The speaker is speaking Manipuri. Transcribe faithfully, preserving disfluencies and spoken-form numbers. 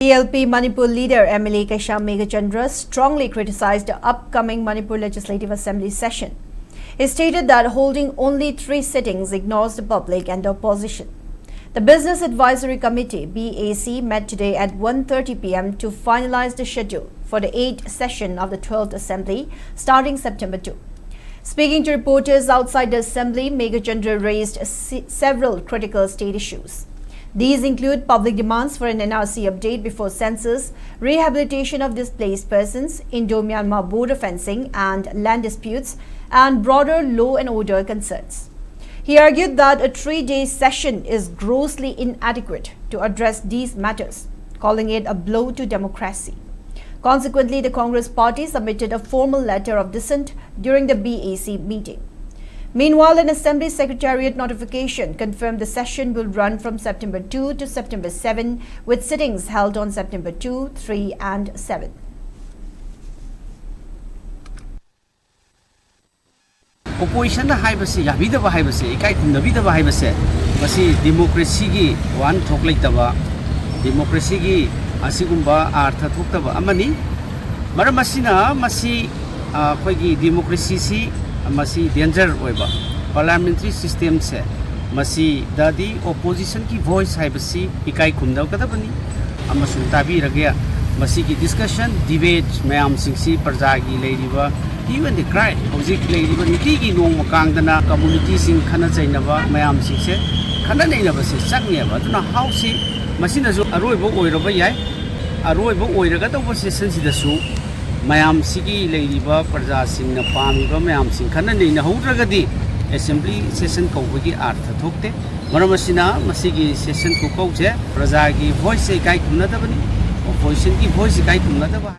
T L P Manipur leader M L A Keisham Meghachandra strongly criticized the upcoming Manipur Legislative Assembly session. He stated that holding only three sittings ignores the public and the opposition. The Business Advisory Committee, B A C, met today at one thirty p m to finalize the schedule for the eighth session of the twelfth Assembly, starting September two. Speaking to reporters outside the Assembly, Meghachandra raised se- several critical state issues. These include public demands for an N R C update before census, rehabilitation of displaced persons, Indo Myanmar border fencing and land disputes, and broader law and order concerns. He argued that a three day session is grossly inadequate to address these matters, calling it a blow to democracy. Consequently, the Congress party submitted a formal letter of dissent during the B A C meeting. Meanwhile, an Assembly Secretariat notification confirmed the session will run from September two to September seven, with sittings held on September two, three, and seven. ꯑꯣꯄꯣꯖꯤꯁꯟꯗ ꯍꯥꯏꯕꯁꯤ ꯌꯥꯕꯤꯗꯕ ꯍꯥꯏꯕꯁꯦ, ꯏꯀꯥꯏ ꯈꯨꯝꯅꯕꯤꯗꯕ ꯍꯥꯏꯕꯁꯦ, ꯃꯁꯤ ꯗꯤꯃꯣꯀ꯭ꯔꯦꯁꯤꯒꯤ ꯋꯥꯍꯟꯊꯣꯛ ꯂꯩꯇꯕ, ꯗꯤꯃꯣꯀ꯭ꯔꯦꯁꯤꯒꯤ ꯑꯁꯤꯒꯨꯝꯕ ꯑꯥꯔꯊ ꯊꯣꯛꯇꯕ ꯑꯃꯅꯤ꯫ ꯃꯔꯝ ꯑꯁꯤꯅ ꯃꯁꯤ, ꯑ, ꯑꯩꯈꯣꯏꯒꯤ ꯗꯤꯃꯣꯀ꯭ꯔꯦꯁꯤꯁꯤ ꯃꯁꯤ ꯗꯦꯟꯖꯔ ꯑꯣꯏꯕ, ꯄꯥꯔꯂꯤꯌꯥꯃꯦꯟꯇꯔꯤ ꯁꯤꯁꯇꯦꯝꯁꯦ, ꯃꯁꯤꯗꯗꯤ ꯑꯣꯄꯣꯖꯤꯁꯟꯒꯤ ꯚꯣꯏꯁ ꯍꯥꯏꯕꯁꯤ ꯏꯀꯥꯏ ꯈꯨꯝꯅꯒꯗꯕꯅꯤ ꯑꯃꯁꯨꯡ ꯇꯥꯕꯤꯔꯒꯦ꯫ ꯃꯁꯤꯒꯤ ꯗꯤꯁꯀꯁꯟ, ꯗꯤꯕꯦꯠ ꯃꯌꯥꯝꯁꯤꯡꯁꯤ ꯄ꯭ꯔꯖꯥꯒꯤ ꯂꯩꯔꯤꯕ hue and cry, ꯍꯧꯖꯤꯛ ꯂꯩꯔꯤꯕ ꯅꯨꯡꯇꯤꯒꯤ ꯅꯣꯡꯃ ꯀꯥꯡꯗꯅ ꯀꯝꯃꯨꯅꯤꯇꯤꯁꯤꯡ ꯈꯠꯅ ꯆꯩꯅꯕ ꯃꯌꯥꯝꯁꯤꯡꯁꯦ, ꯈꯠꯅ ꯅꯩꯅꯕꯁꯦ ꯆꯪꯉꯦꯕ꯫ ꯑꯗꯨꯅ ꯍꯥꯎꯁꯁꯤ ꯃꯁꯤꯅꯁꯨ ꯑꯔꯣꯏꯕ ꯑꯣꯏꯔꯕ ꯌꯥꯏ꯫ ꯑꯔꯣꯏꯕ ꯑꯣꯏꯔꯒꯗꯧꯕ ꯁꯦꯁꯟꯁꯤꯗꯁꯨ ꯃꯌꯥꯝꯁꯤꯒꯤ ꯂꯩꯔꯤꯕ ꯄ꯭ꯔꯖꯥꯁꯤꯡꯅ ꯄꯥꯝꯃꯤꯕ ꯃꯌꯥꯝꯁꯤꯡ ꯈꯟꯅ ꯅꯩꯅꯍꯧꯗ꯭ꯔꯒꯗꯤ ꯑꯦꯁꯦꯝꯕ꯭ꯂꯤ ꯁꯦꯁꯟ ꯀꯧꯕꯒꯤ ꯑꯥꯔꯊ ꯊꯣꯛꯇꯦ꯫ ꯃꯔꯝ ꯑꯁꯤꯅ ꯃꯁꯤꯒꯤ ꯁꯦꯁꯟ ꯈꯨꯀꯧꯁꯦ ꯄ꯭ꯔꯖꯥꯒꯤ ꯚꯣꯏꯁꯁꯦ ꯏꯀꯥꯏ ꯈꯨꯝꯅꯗꯕꯅꯤ, ꯑꯣꯄꯣꯖꯤꯁꯟꯒꯤ ꯚꯣꯏꯁ ꯏꯀꯥꯏ ꯈꯨꯝꯅꯗꯕ꯫